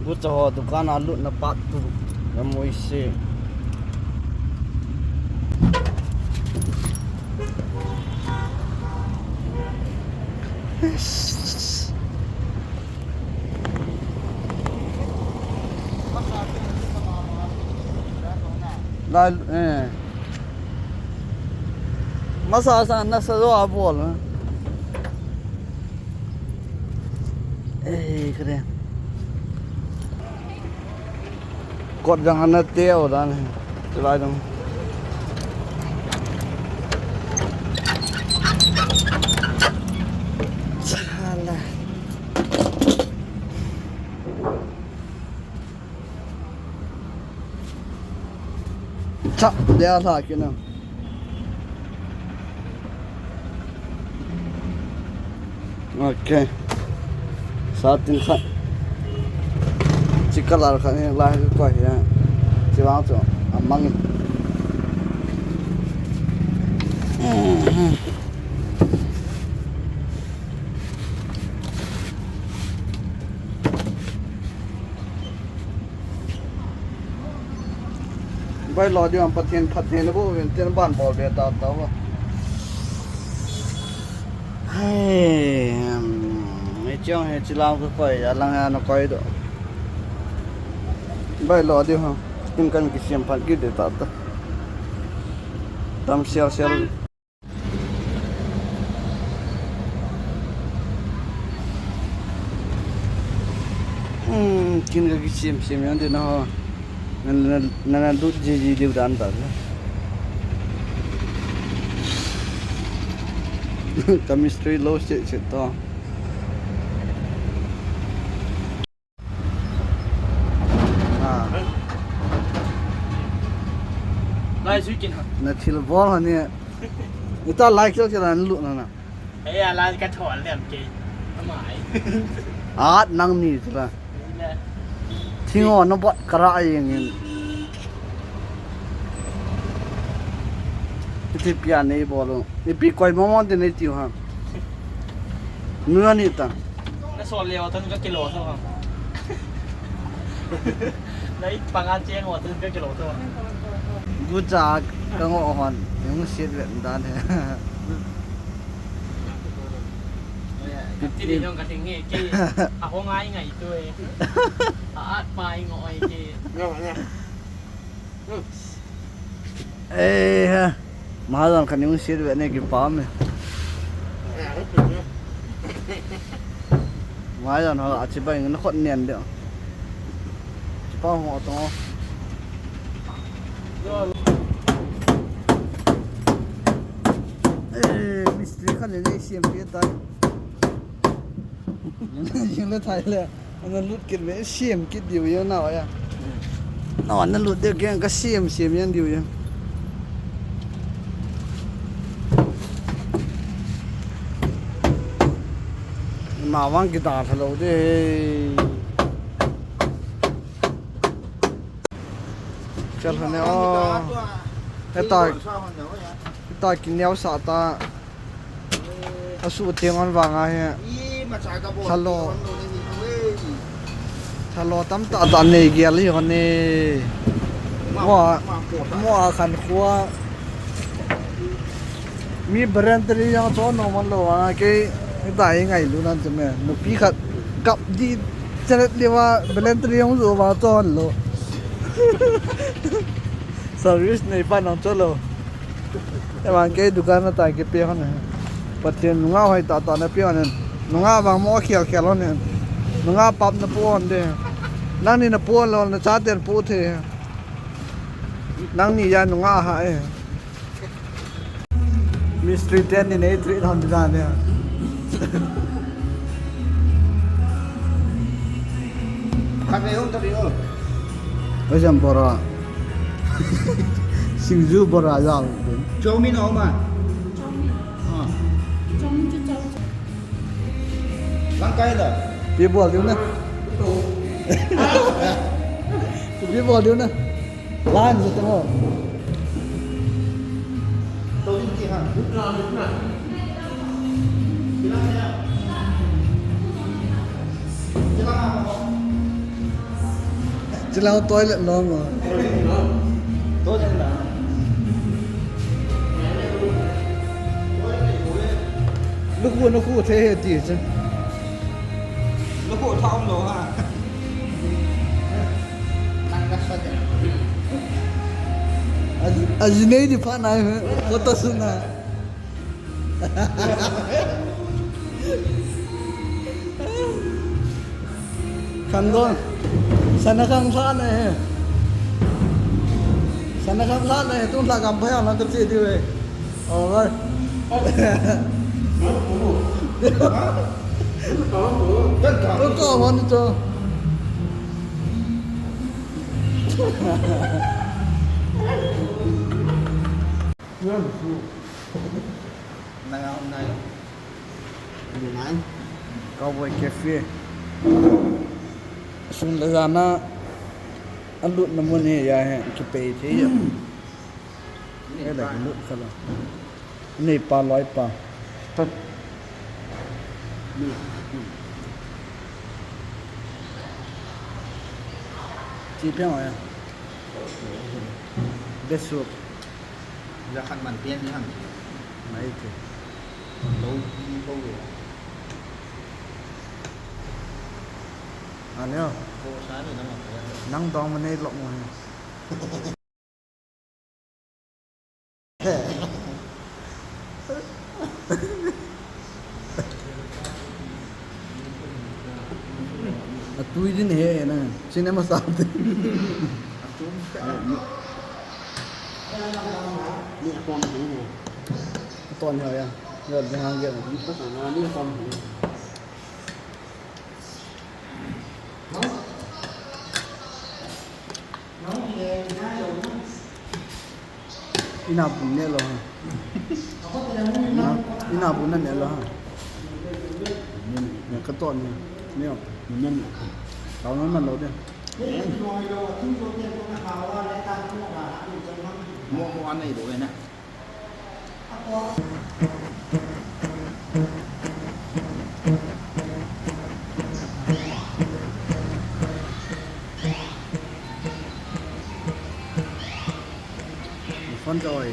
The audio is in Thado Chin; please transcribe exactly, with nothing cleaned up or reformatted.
Gucha ho dukan a lutna part two. Lamoi se. Lai, eh. Masa sa nasa jo a bol. Eh, kare. Kot jang ana teo dan. Chulai dong. Chala. Cha, dia la kina. Ok. Sa tin khat. Chi color khat hi lai ko hi. Chi vang chu amang. Bai lo diu am Pathen phatthei na bu ven ten ban bol be ta ta ba. Hai, em, me chong he chilang ko koi, alang ha na koi do. Bai lo diu ha. Tin kan kisem phat ki de ta ta. Tam sial sial. Hmm, kin ka kisem sem yang de na ho. Na, na, na, na lut ji ji diu dan ta. Chemistry lo se se to. Ah. Lai sui kin ha. Na thil bol ha ni. Ita lai kyo kyo na lu na na. Ei, ala ka thol lem ke. Amai. At nang ni tla. Ni le. Thingo no bot kara ai ngin. Iti pia nei bol. Ipi koi mo mo de nei tiu ha. Nu ani ta. Na sol le wa tan ka kilo sa ha. Na i panga cheng wa tan ka kilo sa ha. Gucha ka ngo hon. Yung sit vet dan he. Ti di dong ka ting he ke. A ho ngai ngai tu e. A at pai ngo ai ke. Eh ha. Mahajan kan yung sit vet ne ki pam e. Mahajan ho achi bai na khot nian de. Chi pa ho to. Eh, mistri kan ne siam pi tai. Jing le thai le. Ana lut kit ve, siam kit diu ya na ya. Na ana lut de ke ka siam siam yan diu ya. Ma wang ki da tha lo de. Chal hane o. Eta, eta ki neo sa ta. Asu teng on vang a hi. Thalo. Thalo tam ta ta nei gel hi hon e. Mo, mo a khan khua. Mi voluntary yang cho no man lo vang a ke ta hi ngai lu nan che me. Nupi khat kap di chalet le va voluntary yang zo va cho lo. Service nei pa nang cho lo. Eman kei dukan na ta kipe hon e. Pathen nunga hoi tah tah na pe hon e. Nunga vang mo khel khel hon e. Nunga pap na pu hon de. Nangni na pu hon lo na chaten pu the. Nangni ya nunga ha e. Mistri ten ni nei treat hon da ne. Khat nei hung ta ri o. Oi jam bora. Singju bora jao. Chow mein ho ma. Chow mein. Ah. Chow mein chu chow. Lang kai da. Pi bol diu na. Pi bol diu na. Lan je tamo. To din ki ha. Bilang ya. Bilang apa? Chilang toilet lom mo. Toilet la. Lukhu, lukhu the he ti che. Lukhu thaum lo ha. Nang ka sa de. Aji, aji nei di pha nai he. Photo shoot na. Khang don. Sana khang sa ne he. Sana khang sa ne he. Tung la kam phai la ka che di ve. Over. Tung ko hon cho. Nang a um nai. Nang. Cowboy Cafe. Sun le jan a alut na mun hi ya he kipei thei ya. Ni he la pa. Kilut kha la. Ni pa loi pa. Ni. Chi pe ya. Besu. Jakhat man pen ni ham. Mai ke. Lo ki ko ye. Aneo. Ko sa ni na ma. Nang dong ma nei lok mo he. Atui din he na. Cinema sa. Atum ka. Ni a kom ni he. Ton he ya. Yo de hang ge. Ni ko sa na ni a kom ni. Ina bun ne lo ha. Na, ina bun na ne lo ha. Ne ka to ne. Ne. Ne ne. Tao na man lo de. Mo mo anei lo ne. Phone cho ai.